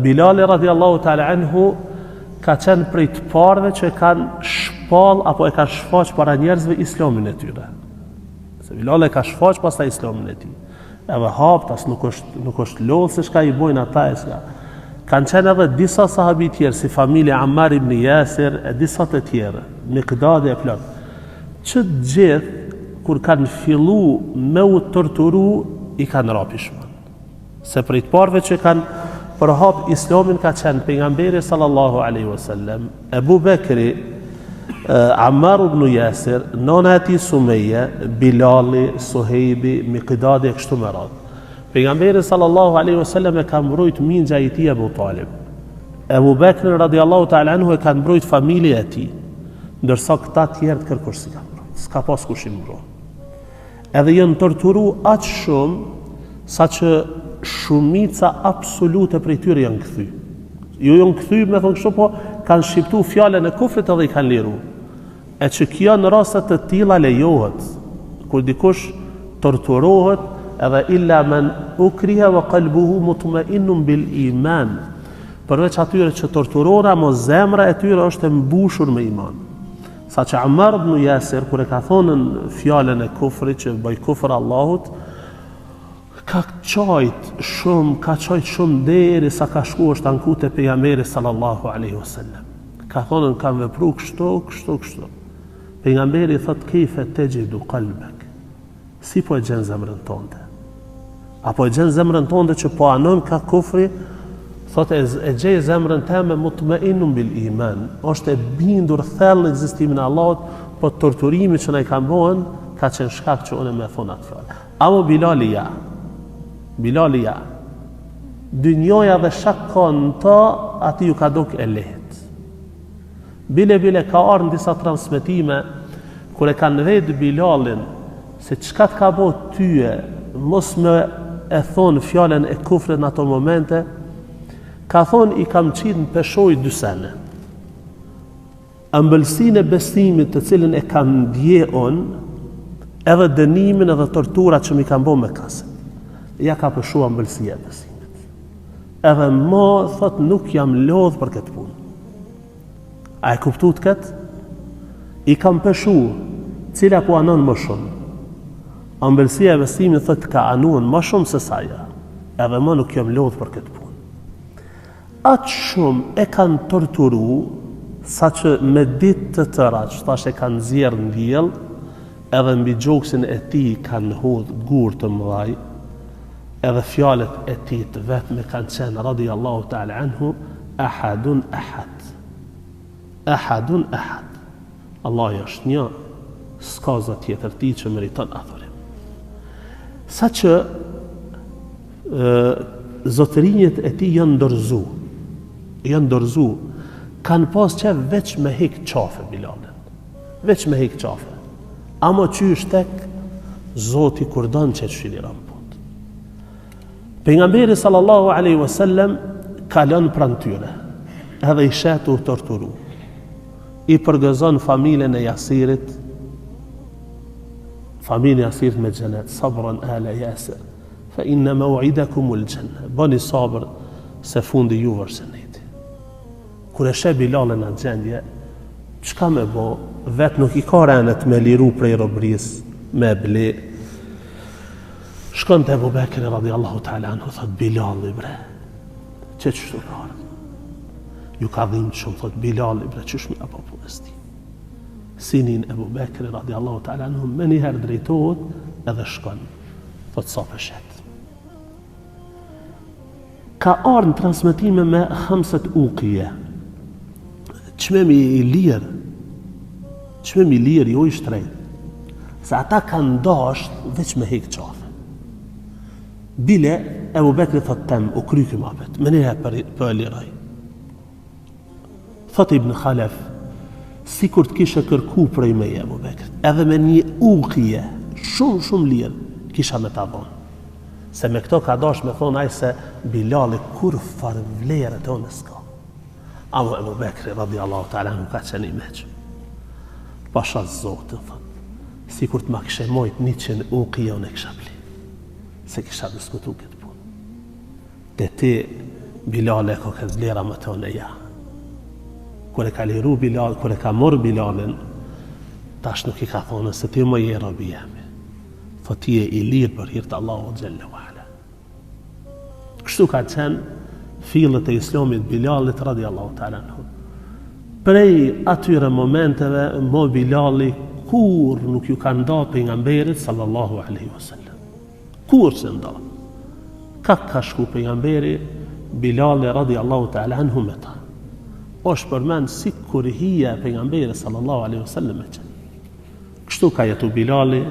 Bilali radiallahu ta'ala anhu ka qenë prej të parëve që e kanë shpall apo e kanë shfaq para njerëzve islamin e tyre. Se Bilali e ka shfaq pastaj islamin e tij. Edhe haptas nuk është nuk është lodh se çka i bojnë ata e çka. Kanë qenë edhe disa sahabi tjerë si familja Ammar ibn Yasir e disa të tjerë, Miqdadi e plot. Që të gjithë kur kanë fillu me u torturu i kanë ra pishman. Se prej të parëve që kanë përhap islamin ka qenë pejgamberi sallallahu alaihi wasallam, Ebu Bekri, Ammar ibn Yasir, nona e tij Sumeje, Bilali, Suhejbi, Miqdadi e kështu me radhë. Pejgamberi sallallahu alaihi wasallam e ka mbrojt mixha i tij Ebu Talib. Ebu Bekrin radiallahu ta'ala anhu e kanë mbrojt familja e tij, ndërsa këta tjerët kërkush s'i ka mbrojt. S'ka pas kush i mbron. Edhe janë torturu aq shumë saqë shumica absolute prej tyre janë kthy. Jo janë kthy, me thonë kështu, po kanë shqiptu fjalën e kufrit edhe i kanë liru. E që kjo në raste të tilla lejohet, kur dikush torturohet edhe illa men ukriha wa qalbuhu mutma'innun bil iman. Përveç atyre që torturohen, amo zemra e tyre është e mbushur me iman. Saqë Ammar ibn Yasir kur e ka thonë fjalën e kufrit që bëj kufër Allahut, ka qajt shumë, ka qajt shumë deri sa ka shku është anku te pejgamberi sallallahu alaihi wasallam. Ka thonë kam vepru kështu, kështu, kështu. Pejgamberi thot kejfe texhidu kalbek. Si po e gjen zemrën tonde? A po e gjen zemrën tonde që po anon ka kufri? Thot e, e gjej zemrën teme mutmainnun bil iman. Është e bindur thellë në ekzistimin e Allahut, po torturimi që na i kanë bo, ka qenë shkak që unë me thonë atë fjalë. Amo Bilali ja. Bilali ja. Dynjoja dhe çka ka në ta, atij ju ka dok e lehtë. Bile bile ka ardhë në disa transmetime kur e kanë vetë Bilalin se çka të ka bo tyje mos me e thonë fjalën e kufrit në ato momente, ka thonë i kam qitë në peshojë dy sene. Ëmbëlsinë e besimit të cilën e kam ndje unë, edhe dënimin edhe torturat që m'i kanë bo mekasit. Ja ka peshu ëmbëlsia e besimit. Edhe mo, thot, nuk jam lodhë për këtë punë. A e kuptut këtë? I kam peshu, cila po anon më shumë. Ambëlsia e besimit thot ka anuan më shumë se sa ajo. Edhe më nuk jam lodhë për këtë punë. Aq shumë e kanë torturu, saqë me ditë të tëra, që tash e kanë nxjerrë në diell, edhe mbi gjoksin e tij kanë hudh gurë të mëdhaj, Edhe fjalët e tij të vetme kanë qenë radijallahu ta'ala anhu Ahadun ahad. Ahadun ahad. Allahu është një, s'ka zot tjetër tij që meriton adhurim. Saqë zotërinjët e tij janë dorëzu. Janë dorëzu. Kanë pas qef veç me hek qafe Bilalin. Veç me hek qafe. Amo qysh tek Zoti kur don që e liron punt. Pejgamberi sallallahu alaihi wasallam kalon pranë tyre. Edhe i sheh tu u torturu. I përgëzon familjen e Jasirit, familjen e Jasirit me xhenet, sabran ala Jasir. Fa inna maw'idakum al-janna. Bëni sabër se fundi juve është xheneti. Kur e sheh Bilalin në atë gjendje, çka me bo, vetë nuk i ka renet me liru prej robërisë, me ble. Shkon te Ebu Bekri radiallahu ta'ala anhu, thot Bilali bre, që qështu ka ardhë. Ju ka dhimë shumë, thot Bilali bre, qysh me apo po e Si nin Ebu Bekri radiallahu ta'ala anhu, menjëherë drejtohet edhe shkon, thot sa pe shet. Ka ardhë në transmetime me hamset ukije. Çmim i lirë, çmim i lirë, jo i shtrejtë. Se ata kanë dasht veç me hek qafe. Bile, Ebu Bekri thot tem, u kry ky muhabet, menjëherë po, po e liroj. Thot Ibn Khalef, sikur të kishe kërku prej meje Ebu Bekri, edhe me një ukije, shumë, shumë lirë, kisha me ta dhonë. Se me këto ka dash me thonë ai se Bilali kurrfarë vlere te unë s'ka. Amo Ebu Bekri, radiallahu ta'ala, nuk ka qenë i meçëm. Pasha Zotin, thot, sikur të ma kishe mojt 100 ukije unë e kisha bli. S'e kisha diskutu këtë punë. Te ti. Bilali e ka këtë vlera më tonë ja. Kur e ka liru Bilal, kur e ka morë Bilalin, tash nuk i ka thonë se ti më je robi jem. Thot ti je i lirë për hir të Allahut xhelle ve ala. Kështu ka qenë fillet e islamit Bilalit radiallahu ta'ala anhu. Prej atyre momenteve, mo Bilali kurrë nuk ju ka nda pejgamberit sallallahu alaihi wasallam. Kurrë s'e nda. Ka ka shku pejgamberi Bilali radiallahu ta'ala anhu me ta. Osht përmend sikur hija e pejgamberit sallallahu alaihi wasallam me qenë. Kështu ka jetu Bilali.